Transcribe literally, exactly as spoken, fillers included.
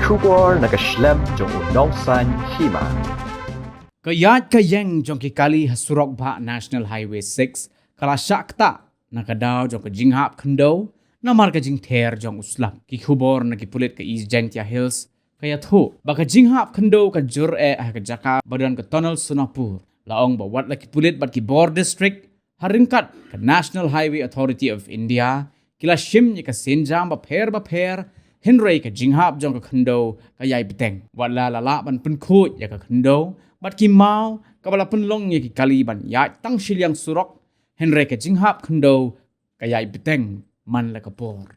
Khubor na ka shlem jong u nongsaiñ hima. Ka ïaid ka ïeng jong ki kali ha surok bah National Highway six ka la shah ktah na ka daw jong ka jinghap khyndew namar ka jingther jong u slap. Ki khubor na ki pulit ka East Jaintia Hills ka ïathuh ba ka jinghap khyndew ka jur eh ha ka jaka ba don ka tunnel Sonapur. La ong ba wat la ki pulit bad ki bor district ha ryngkat ka National Highway Authority of India ki la shim ïa ka sienjam bapher bapher, hynrei ka jinghap jong ka khyndew ka ïai bteng. Wat la la lah ban pynkhuid ïa ka khyndew bad ki maw kaba la pynlong ïa ki kali ban ïaid tang shiliang surok, hynrei ka jinghap khyndew ka ïai bteng man la ka por.